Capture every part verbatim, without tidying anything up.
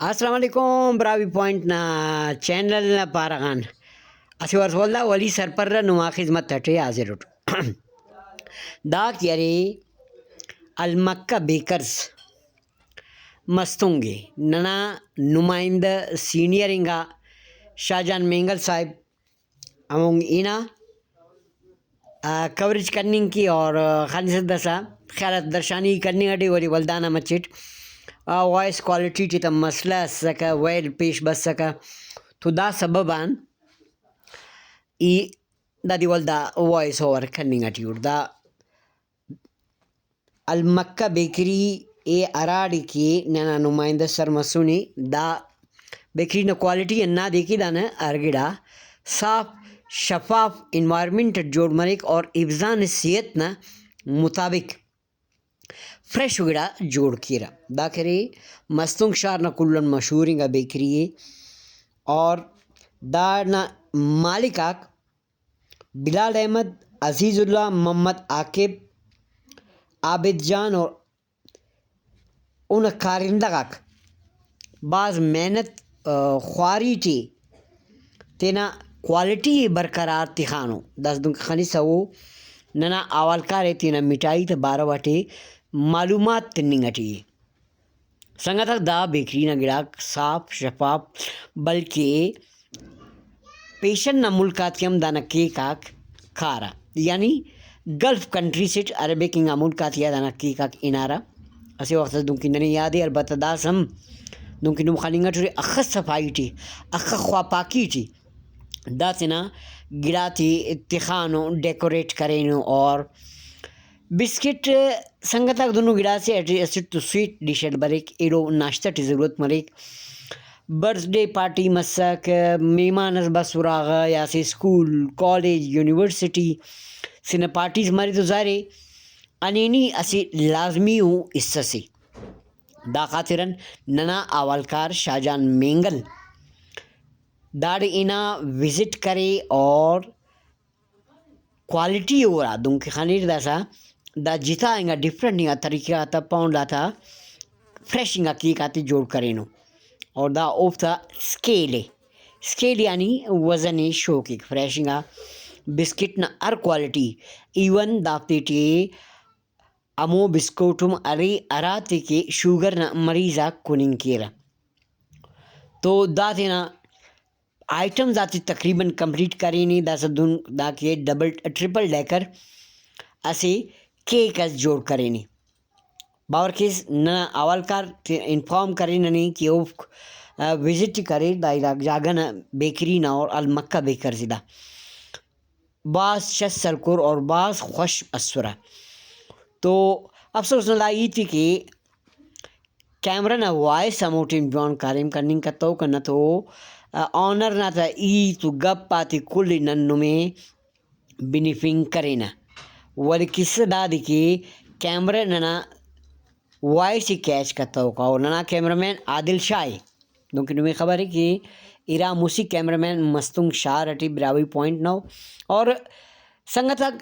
السلام علیکم، براہوئی پوائنٹ نا چینل نا پارہ غان اسہ وارس ولدا ولی سرپرہ نما خذمت اٹی حاضر اٹ۔ دا کہ ارے المکہ بیکرز مستونگ ءِ، ننا نمائندہ سینئر انگا شاہ جان مینگل صاحب ہمونگ ہنا، آ، کوریج کننگ کے اور، آ، خنسہ داسہ خیالات درشانی کننگ اٹی، ولے ولدانا مچٹ، آ، وائس کوالٹی ٹی تا مسئلہ اسکہ، ویل پیش بسکہ، تو دا سبب آن ای دادے ولدا وائس اوور کننگ اٹی اٹ۔ دا المکہ بیکری ءِ، ہراڑے کہ ننا نمائندہ سر مسنے۔ دا بیکری نا کوالٹی ہندادے کہ دانا ہر گڑا صاف، شفاف انوائرمنٹ اٹ جوڑ مریک اور حفظان صحت نا مطابق فریش گڑا جوڑ کیرہ۔ دا کہ ارے مستونگ شار نا کل آن مشہور انگا بیکری ءِ اور دانا مالک آک بلال احمد، عزیز اللہ، محمد عاقب، عابد جان اور اونا کارندہ غاک بھاز محنت، آ، خواری ٹی تینا کوالٹی ءِ برقرار تخانو۔ داسہ دنکہ خنسہ او ننا حوالکار ءِ تینا مٹھائی تا بارو اٹی معلومات تننگ اٹی ءِ۔ سنگت آک، دا بیکری نا گڑاک صاف شفاف، بلکہ پیشن نا ملک آتیان ہم دانا کیک آک کارہ، یعنی گلف کنٹریز اٹ، عربک انگا ملک آتیا دانا کیک آک ہنارہ۔ اسہ وخت اس دنکہ ننے یاد ءِ، البتہ داسہ ہم دنکہ نم خننگ اٹرے، اخس صفائی ٹی، اخس خواپاکی ٹی دا تینا گڑاتے تخانو، ڈیکوریٹ کرینو اور بسکٹ، سنگت آک، دنو گڑاسے اٹ اسٹ تو سویٹ ڈش اٹ بریک، ایلو ناشتہ ٹی ضرورت مریک۔ برتھ ڈے پارٹی مسک، مہمان اس بس اراغا یا اسہ اسکول، کالج، یونیورسٹی سے نا پارٹیز مرے تو ظاہر ءِ ہنینی اسہ لازمی ءُ حصہ سے۔ دا خاطران ننا حوالکار شاہ جان مینگل داڑے ہنا وزٹ کرے اور کوالٹی ءِ ہرا دنکہ خنیر داسہ دا جتا انگا ڈفرنٹ انگا طریقہ غاتا پاؤنڈ آتا فریش انگا کیک آتے جوڑ کرینو۔ اور دا اوفتا اسکیل ءِ، اسکیل یعنی وزن ءِ شو کیک، فریش انگا بسکٹ نا ہر کوالٹی، ایون دافتے ٹی ہمو بسکٹ ہم ارے ہراتے کہ شوگر نا مریض آک کننگ کیرہ۔ تو دا تینا آئٹمز آتے تقریباً کمپلیٹ کرینے۔ داسہ دن دا کہ ڈبل ٹرپل ڈیکر اسہ کیک اس جوڑ کرینے۔ باور کیس، ننا حوالکار تے انفارم کرے ننے کہ اوفک، آ، وزٹ کریر دا علاقہ جاگہ نا بیکری نا اور المکہ بیکرز دا۔ بھاز چس ہلکر اور بھاز خوش اسرہ۔ تو افسوس نا دا ہیت ءِ کہ کیمرہ نا وائس ہمو ٹائم جوان کاریم کننگ کتوکہ، نہ تو، آ، آنر نا تا ہیت و گپ آتے کل ءِ نن نمے بنفنگ کرینہ۔ ولے کسہ دادے کہ کیمرہ ننا وائس ءِ کیچ کتوکا، اور ننا کیمرہ مین عادل شاہ ءِ۔ دنکہ نمے خبر ءِ کہ ارا مسہ کیمرہ مین مستونگ شار اٹی براہوئی پوائنٹ نا ءُ۔ اور سنگت آک،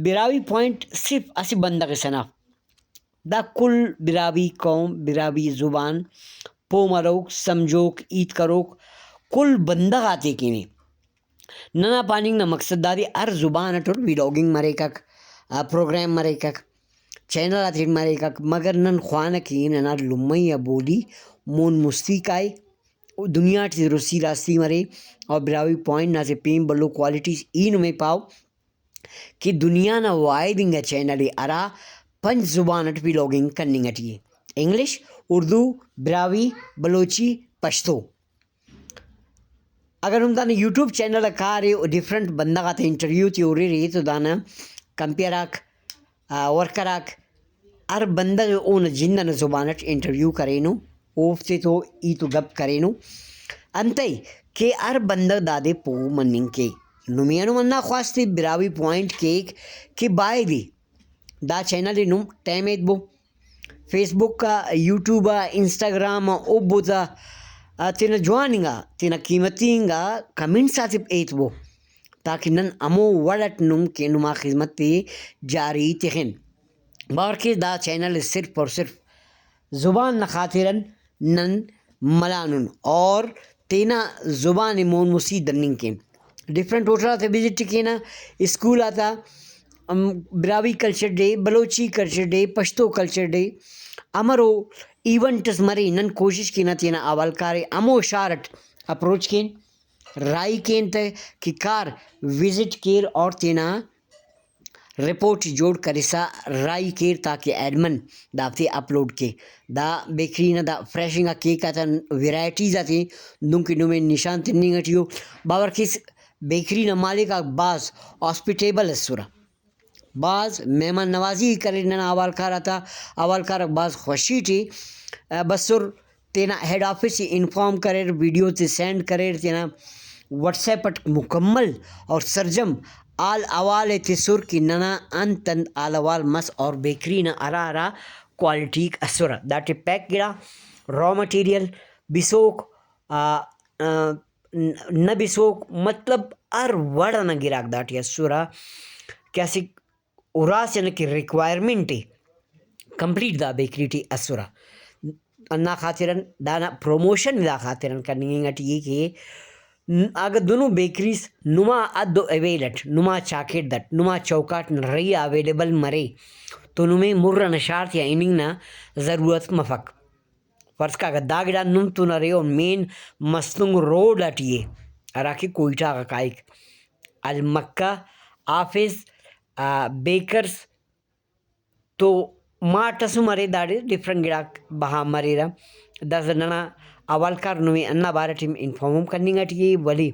براہوئی پوائنٹ صرف اسہ بندغ ئسے نا، دا کل براہوئی قوم، براہوئی زبان پہہ مروک، سمجھوک، ہیت کروک کل بندغ آتے کن ءِ۔ ننا پاننگ نا مقصد دادے، ہر زبان اٹ ولاگنگ مریکک، آ، پروگرام مریکک، چینل آتیٹ مریکک، مگر نن خوانہ کہ ننا لمئی آ بولی مون مستی کائے، دنیا ٹی رسی راستی مرے۔ اور براہوئی پوائنٹ نا اسہ پین بھلو کوالٹیز ای نمے پاو کہ دنیا نا واحد انگا چینل ءِ ہرا پنچ زبان اٹ ولاگنگ کننگ اٹی ءِ، انگلش، اردو، براہوئی، بلوچی، پشتو۔ اگر نم دانا یوٹیوب چینل آ کارے و ڈفرنٹ بندغ آتا انٹرویو تے ہُررے تو دانا کمپیئر آک، آ، ورکر آک، ہر بندغ اونا جند ئنا زبان اٹ انٹرویو کرینو، اوفتے تو ہیت و گپ کرینو، انتئے کہ ہر بندغ دادے پہہ مننگ کے۔ نمے آن ہم ہندا خواست ءِ، براہوئی پوائنٹ کیک کہ بایدے دا چینل ءِ نم ٹائم ایتبو، فیس بک آ، یوٹیوب آ، انسٹاگرام آ، اوبو تا، آ، تینا جوان انگا، تینا قیمتی انگا کمنٹس آتے ایتبو، تاکہ نن ہمو وڑ اٹ نم کہ نما خذمت ءِ جاری تخن۔ باور کیس، دا چینل ءِ صرف اور صرف زبان نا خاطر ان نن ملانن اور تینا زبان ءِ مون مستی دننگ کین۔ ڈفرنٹ ہوٹل آتا وزٹ ءِ کینہ، اسکول آتا، ام، Brahui culture day, Balochi culture day, Pashto culture day, امرو ایونٹ اس مرے، نن کوشش کینہ تینا حوالکار ءِ ہمو شار اٹ اپروچ کین، راہی کین تہ کہ کار وزٹ کیر اور تینا رپورٹ جوڑ کرسا راہی کیر تاکہ ایڈمن دافتے اپلوڈ کے۔ دا بیکری نا دا فریشنگ آ کیک آتا ورائٹیز آتے دنکہ نمے نشان تننگ ٹی ءُ۔ باور کیس بیکری نا مالک آک بھاز ہاسپٹیبل اسرہ، بھاز مہمان نوازی کریر ننا حوالکار آتا، حوالکار آک بھاز خوشی ٹی، آ، بسر۔ تینا ہیڈ آفس ءِ انفارم کریر، ویڈیو تے send career, Tina what's app it مکمل اور سرجم حال حوال ءِ تسر کہ ننا انت انت حال حوال مس اور بیکری نا ہرا ہرا کوالٹیک اسرہ۔ داٹی پیک گڑا، را مٹیریل، بسوک، آ، آ، نہ بسوک، مطلب ہر وڑ ئنا گڑاک داٹی اسرہ کہ اسہ اُرا سے نا کہ ریکوائرمنٹ ءِ کمپلیٹ دا بیکری ٹی اسرہ۔ ہندا خاطران دانا پروموشن دا خاطران کننگ انگ ٹی ءِ کہ اگہ دنو بیکریز نما حد و اویل اٹ، نما چاکڑد اٹ، نما چوکاٹ نا رہی آ اویلیبل مرے تو نمے مر ئنا شار تیا ہننگ نا ضرورت مفک۔ فرض کہ اگہ دا گڑا نم تون ارے او مین مستونگ روڈ اٹی ءِ، ہراکہ کوئٹہ غا کائک، المکہ، حافظ، آ، بیکرز، تو مارٹ ئس ہم ارے، داڑے ڈفرنٹ گڑاک بہا مریرہ۔ داسہ ننا حوالکار نمے ہندا بارہ ٹی انفارم ہم کننگ اٹی ءِ، ولے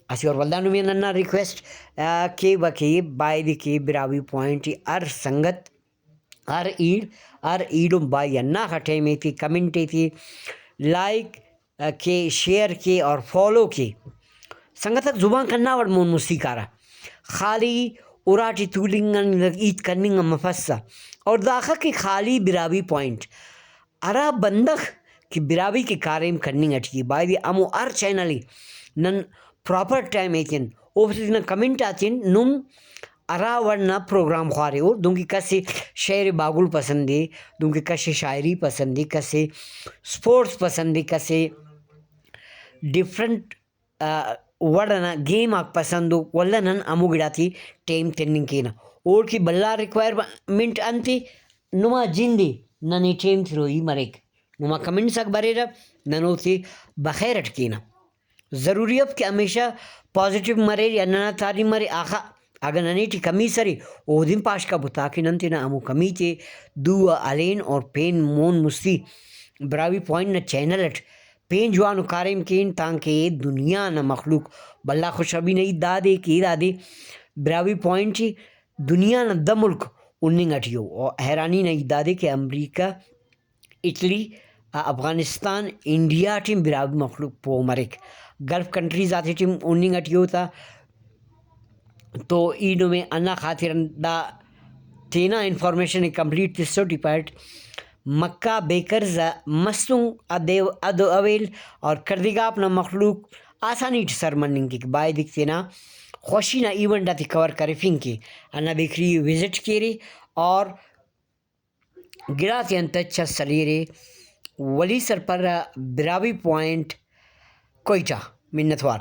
اسہ اور ولدا نمے ننا ریکویسٹ، آ، کیوہ کہ بایدے کہ براہوئی پوائنٹ ٹی ہر سنگت ہر ایڑ، ہر ایڑم بھائی ہنداخہ ٹائم ایتے، کمنٹ ایتے، لائک کے، شیئر کے اور فالو کے۔ سنگتک زبان کنا وڑ مون مستی کارہ۔ خالی اراٹی تولنگ آن ہیت کننگ آن مفسہ۔ اور داخہ کہ خالی براہوئی پوائنٹ، ہرا بندغ کہ براہوئی کہ کاریم کننگ اٹی ءِ، بایدے ہمو ہر چینل ءِ نن پراپر ٹائم ایتن، اوفتے تینا کمنٹ آتن نم ہرا وڑ نا پروگرام خوارے۔ اور دنکہ کس ئے شعر باگل پسند ءِ، دنکہ کس ئے شاعری پسند ءِ، کس ئے اسپورٹس پسند ءِ، کس ئے ڈفرنٹ، آ، وڑ ئنا گیم آک پسند ءُ، ولدا نن ہمو گڑاتے ٹائم تننگ کینہ۔ اوڑکہ بھلا ریکوائرمنٹ انت ءِ، نما جند ءِ ننے ٹائم تروئی مریک۔ نما کمنٹس آک بریرہ، نن اوفتے بخیر اٹ کینہ۔ ضروری اف کہ ہمیشہ پازیٹیو مریر یا ننا تعلیم مرے، آخا اگہ ننے ٹی کمی اس ارے، اودن پاش کبو، تاکہ نن تینا ہمو کمی تے دو آ ہلین اور پین مون مستی براہوئی پوائنٹ نا چینل اٹ پین جوانو کاریم کین، تانکہ دنیا نا مخلوق، بھلا خوشخبری نا ہیت دادے کہ دادے براہوئی پوائنٹ ٹی دنیا نا دہ ملک ہننگ اٹی ءُ۔ اور حیرانی نا ہیت دادے کہ امریکہ، اٹلی، افغانستان، انڈیا ٹی براہوئی مخلوق پہہ مریک، گلف کنٹریز آتے ٹی ہننگ اٹی ءُ تا۔ تو ای نمے ہندا خاطر آن دا تینا انفارمیشن ءِ کمپلیٹ تسٹ ای پاریٹ۔ مکہ بیکرز آ مستونگ ادے، اد اویل اور کردگاپ نا مخلوق آسانی ٹی سر مننگ کیک، بایدک تینا خوشی نا ایونٹ آتے کور کرفنگ کے۔ ہندا بیکری وزٹ کیرے اور گڑاتیان تچ اس سلیرے۔ ولی سرپرہ، براہوئی پوائنٹ، کوئٹہ۔ منتوار۔